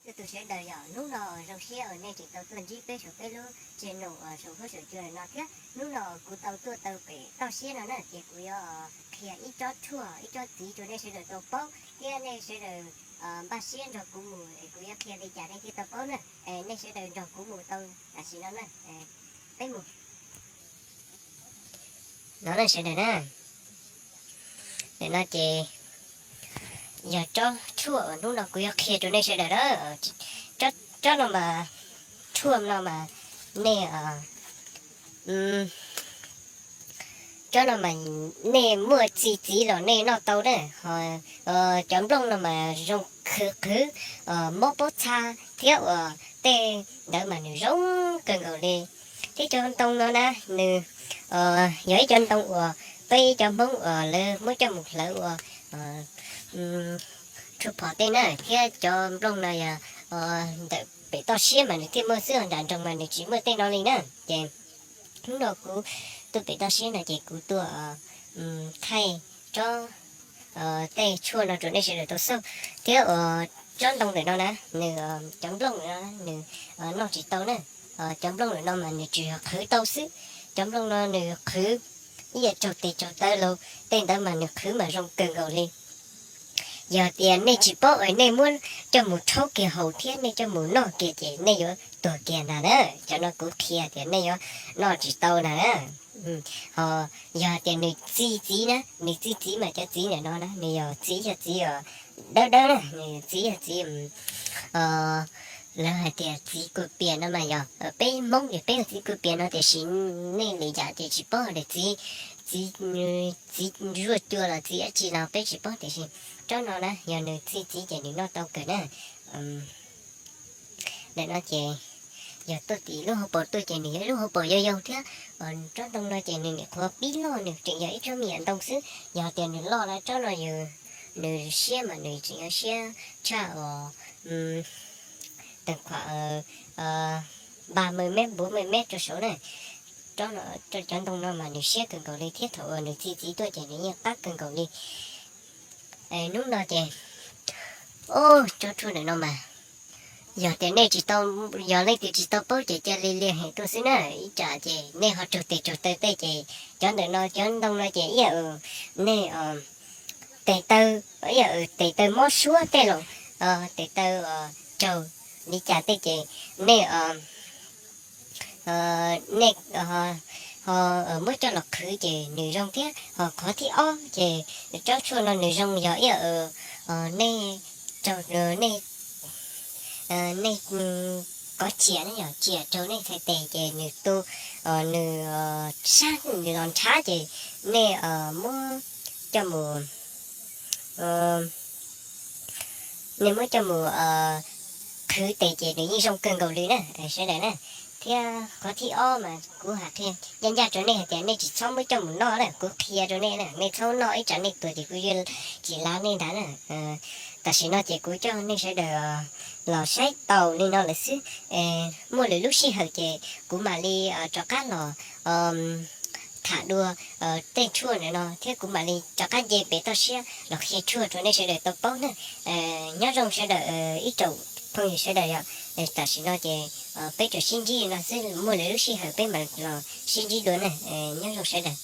Tus sawv daws yog hnub no zoo siab uas nej tseem tau tuaj ntsib peb saum peb lub channel uas saum huab saum cua no thiab. Hnub no kuv tau tuaj tau pem toj siab no na ces kuv yuav qhia ib tsob tshuaj ib tsob txiv rau nej sawv daws tau paub thiab nej sawv daws npaj siab nrog kuv mus es kuv yuav qhia li cas nej thiaj tau paub na. Nej sawv daws nrog kuv mus tau tam sim no na. Peb mus no na sawv daws na. Nim no ces yog tsob tshuaj uas hnub no kuv yuav qhia rau nej sawv daws na. Tsob no mas, tshuaj no mas nej, tsob no mas nej muaj txi txiv los nej noj tau na. Cov nplooj no mas zoo qhwv qhwv, mob pob txha thiab uas tej ntawd mas nws zoo kawg nkaus li. Thiab cov ntoo no na, nws yog ib cov ntoo uas peb cov Hmoob uas lawv muab coj mus hlawv ua tshuaj phom tej na, thiab cov nplooj no yog ntawm pem toj siab mas nws thiaj muaj xwb, nram nroog mas nws tsis muaj tej no li na. Ces hnub no kuv tuaj pem toj siab no ces kuv tuaj thaij tsob tej tshuaj no rau nej sawv daws tau xauj. Thiab uas tsob ntoo ntawm no na, nws, cov nplooj ntawm no nws noj tsis tau na. Cov nplooj ntawm no mas nws tsuas yog qhwv tau xwb. Cov nplooj no nws qhwv ib yam raug tes raug taw los tej ntawd mas nws qhwv mas zoo kawg nkaus li. Yog tias nej tsis paub es nej muab coj mus rhaub kiag haus thiab nej coj mus noj kiag ces nej yuav tuag kiag ntag na. Cov no kuv qhia tias nej yuav noj tsis tau ntag na. Ho yog tias nws txi txiv na, nws txi txiv mas cov txiv ntawm no na nws yog txiv, yog txiv dawb dawb na, nws txiv yog txiv, lawv hais tias txiv kua pias no mas yog peb Hmoob es peb yog txiv kua pias no tiam sis nej lwm yam ces tsis paub tias txiv, txiv, txiv zuaj cua los txiv dab tsi no peb tsis paub tiam sis tsob no na yog nws txi txiv ces nws noj tau kawg na. Ntawm no ces yog tuaj tim lub hauv paus tuaj ces nws yog ib lub hauv paus yau yau thiab. Tsob ntoo no ces nws nyuam qhuav pib loj, nws tseem yog ib tsob me nyuam ntoo xwb. Yog tias nws loj na tsob no yog nws siab mas nws tseem yuav siab tshaj uas tag khuam ba mươi mét, bốn mươi mét rau saud na. Cov ntoo no mas nws siab kawg nkaus li thiab thaum uas nws txi txiv tuaj ces nws yeej qab kawg nkaus li. Hnub no ces, o, tsob tshuaj ntawm no mas yog tias nej tsis tau, yog leej twg tsis tau paub ces cia li lia heev tuaj xwb na. Ib tsam ces nej ho raug tes raug taw tej ces cov ntawm no cov ntoo no ces ib yam nej tes taw, ib yam tes taw mob suab tej los tes taw raug li cas tej ces nej, nej ho muab coj los qhwv ces nws zoo thiab. Ho qhov thib ob ces tsob tshuaj no nws zoo yog ib yam nej raug, nej, nej kov ciam ne, yog ciam raug nej txhais tes ces nws tu, nws sab nws los nrhav ces nej muab coj mus, nej muab coj mus qhwv tes ces nws yeej zoo kawg nkaus li na sawv daws na. Thiab qhov thib ob mas kuv hais qhia ncaj ncaj rau nej hais tias nej tsis txhob muab coj mus noj na, kuv qhia rau nej na, nej txhob noj ib tsam nej tuag ces kuv yuav tsis lav nej ntag na. Tam sim no ces kuv coj nej sawv daws los saib taus li no lawm xwb. Muaj lwm lub sij hawm ces kuv mam li rov qab los tham dua tej tshuaj ntawm no thiab kuv mam li rov qab nce pem toj siab los qhia tshuaj rau nej sawv daws tau paub na. Nyob zoo sawv daws ib tsoom phooj ywg sawv daws yom. Tam sim no ces peb tsuas sib ntsib no xwb, muaj lwm lub sij hawm peb mam los sib ntsib dua na. Nyob zoo sawv daws.